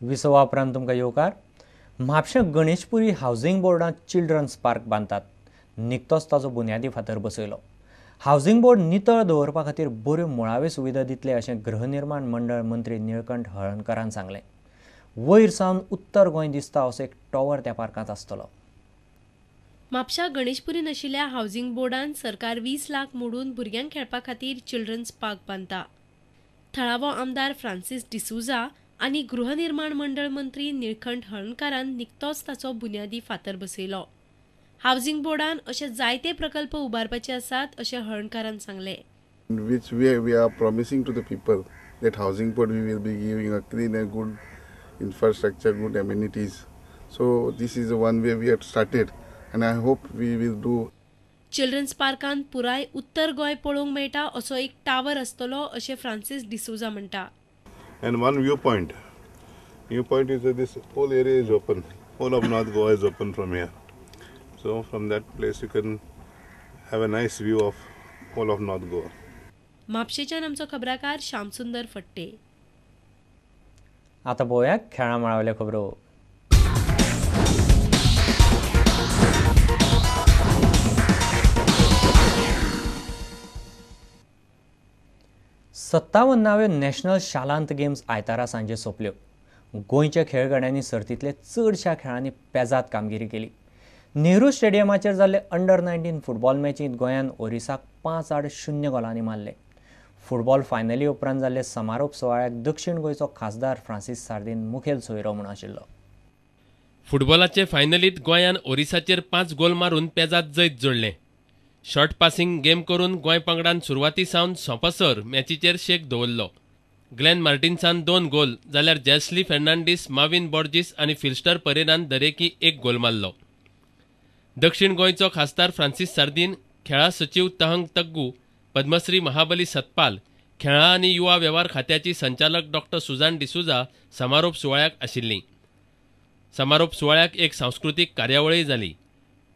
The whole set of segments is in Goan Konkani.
विसवा उपरांत तुमकां येवकार. म्हापशें गणेशपुरी हावजींग बोर्डांत चिल्ड्रन्स पार्क बांदतात. निकतोच ताचो बुन्यादी फातर बसयलो. हावजींग बोर्ड नितळ दवरपा खातीर बऱ्यो मुळाव्यो सुविधा दितले अशें गृहनिर्माण मंडळ मंत्री निळकंठ हळर्णकरान सांगलें. वयर सावन उत्तर गोंय दिसता असो एक टॉवर त्या पार्कांत आसतलो. म्हापशा गणेशपुरीन आशिल्ल्या हावजींग बोर्डान सरकार 20 लाख मोडून भुरग्यांक खेळपा खातीर चिल्ड्रन्स पार्क बांदता. थळावो आमदार फ्रांसीस डिसोझा आनी गृहनिर्माण मंडळ मंत्री निळकंठ हळर्णकारान निकतोच ताचो बुन्यादी फातर बसयलो. हावजींग बोर्डान अशे जायते प्रकल्प उबारपाचे आसात अशें हळर्णकारान सांगलें. Which we are promising to the people that housing board we will be giving a clean and good infrastructure, good amenities. So this is one way we have started and I hope we will do. Children's पार्कान पुराय उत्तर गोंय पळोवंक मेळटा असो एक टावर आसतलो अशें फ्रांसीस डिसोझा म्हणटा. And one viewpoint. Viewpoint is that this whole area is open. Whole of North Goa is open from here. So from that place you can have a nice view of whole of North Goa. म्हापशेच्यान आमचो खबराकार श्यामसुंदर फट्टे. आता पळोवया खेळां मळावयल्यो खबरो. सत्तावन्नाव्यो नॅशनल शालांत गेम्स आयतारा सांजे सोंपल्यो. गोंयच्या खेळगड्यांनी सर्तींतले चडशा खेळांनी पेजाद कामगिरी केली. नेहरू स्टेडियमाचेर जाल्ले अंडर 19 फुटबॉल मॅचींत गोंयान ओरिसाक 5-0 गोलांनी मारले. फुटबॉल फायनली उपरांत जाल्ले समारोप सुवाळ्याक दक्षिण गोंयचो खासदार फ्रांसीस सार्दीन मुखेल सोयरो म्हूण आशिल्लो. फुटबॉलाचे फायनलींत गोंयान ओरिसाचेर 5 गोल मारून पेजाद जैत जोडलें. शॉर्ट पासिंग गेम करून गोंय पंगडान सुरवाती सावन सोंपसर मॅचीचेर शेक दवरलो. ग्लॅन मार्टिन्सान 2 गोल जाल्यार जेस्ली फेर्नांडीस, माविन बॉर्जीस आनी फिल्स्टर परेरान दरेकी 1 गोल मारलो. दक्षिण गोंयचो खासदार फ्रांसीस सार्दीन, खेळां सचीव तहंग तग्गू, पद्मश्री महाबली सतपाल, खेळां आनी युवा वेव्हार खात्याची संचालक डॉक्टर सुजान डिसोझा समारोप सुवाळ्याक आशिल्ली. समारोप सुवाळ्याक एक सांस्कृतीक कार्यावळय जाली.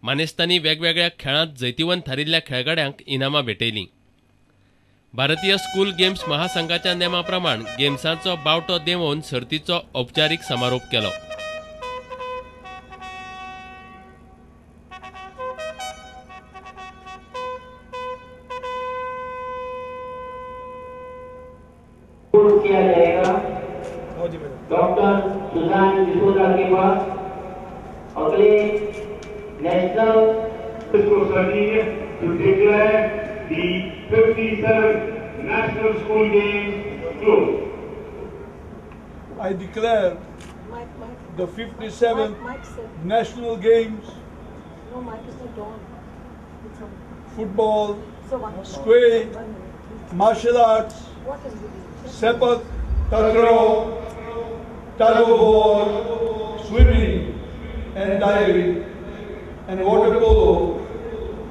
मानेस्तांनी वेगवेगळ्या खेळांत जैतिवंत थारिल्ल्या खेळगड्यांक इनामां भेटयलीं. भारतीय स्कूल गेम्स महासंघाच्या नेमा प्रमाण गेम्सांचो बावटो देंवोवन सर्तीचो औपचारीक समारोप केलो. किया जाएगा डॉक्टर सुजान डिसोजा के पास अगले national to declare the 57th National School Games closed. I declare the 57th National Games football, squash, martial arts, sepak takraw, tug of war, swimming and diving and water polo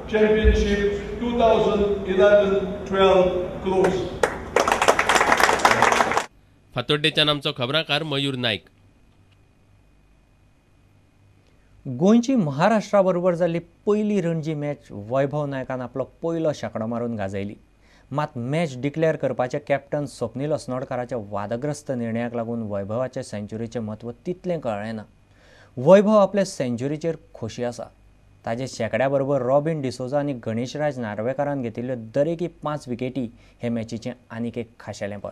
championship 2011-12 closed. फातोड्डेच्यान आमचो खबराकार मयूर नायक. गोंयची महाराष्ट्रा बरोबर जाल्ली पयली रणजी मॅच वैभव नायकान आपलो पयलो शेंकडो मारून गाजयली. मात मॅच डिक्लेअर करपाचे कॅप्टन स्वप्नील अस्नोडकाराच्या वादग्रस्त निर्णयाक लागून वैभवाच्या सेंच्युरीचें म्हत्व तितलें कळ्ळें ना. वैभव आपले सेंच्युरीचेर खोशी आसा. ताजे शेंकड्या बरोबर रॉबिन डिसोजा आनी गणेशराज नार्वेकारान घेतिल्ल्यो दरेकी 5 विकेटी हे मॅचीचें आनीक एक खाशेलेंपण.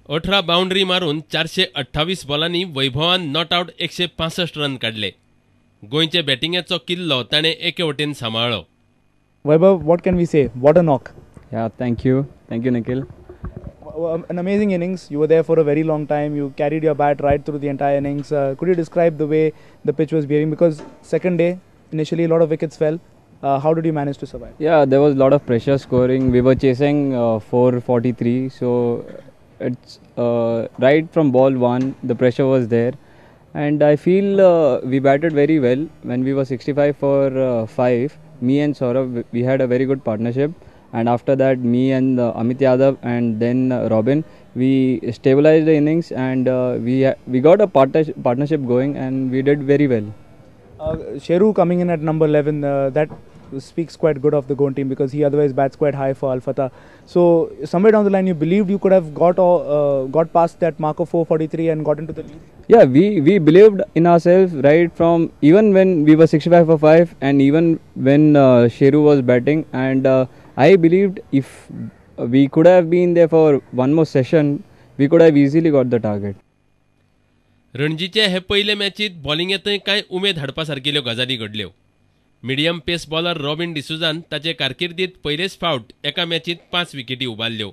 18 बाउंड्री मारून 428 बॉलांनी वैभवान not out 165 run काडले. गोंयचे बॅटिंगेचो किल्लो ताणें एके वटेन सांबाळ्ळो. Vaibhav, what can we say? What a knock. Yeah, thank you. Thank you, Nikhil. An amazing innings. You were there for a very long time. You carried your bat right through the entire innings. Could you describe the way the pitch was behaving? Because second day, initially a lot of wickets fell. How did you manage to survive? Yeah, there was a lot of pressure scoring. We were chasing 443. So it's right from ball 1, the pressure was there. And I feel we batted very well. When we were 65 for 5, me and Saurabh, we had a very good partnership. And after that, me and Amit Yadav and then Robin, we stabilized the innings and we got a partnership going and we did very well. Sheru coming in at number 11, that speaks quite good of the Goan team because he otherwise bats quite high for Al Fatah. So somewhere down the line, you believed you could have got past that mark of 443 and got into the lead? Yeah, we believed in ourselves right from even when we were 65 for 5 and even when Sheru was batting, and I believed if we could have been there for one more session, we could have easily got the target. रणजीचे हे पयले मॅचीत बॉलिंगेंतय कांय उमेद हाडपा सारकिल्यो गजाली घडल्यो. मिडियम पेस बॉलर रॉबिन डिसुजान ताचे कारकिर्दीत पयलेच फावट एका मॅचीत 5 विकेटी उबारल्यो.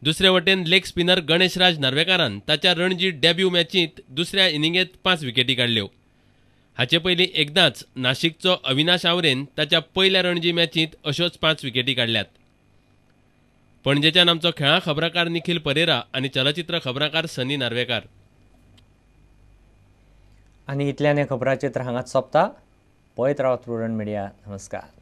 दुसरे वटेन लेग स्पिनर गणेश राज नार्वेकारान ताच्या रणजी डेब्यू मॅचीत दुसऱ्या इनिंगेत 5 विकेटी काडल्यो. हाचे पयलीं एकदांच नाशिकचो अविनाश आवरेन ताच्या पयल्या रणजी मॅचीत अश्योच 5 विकेटी काडल्यात. पणजेच्यान आमचो खेळां खबराकार निखिल परेरा आनी चलचित्र खबराकार सनी नार्वेकार. आनी इतल्यान हें खबराचित्र हांगाच सोंपता. पळयत रावात प्रुडंट मिडिया. नमस्कार.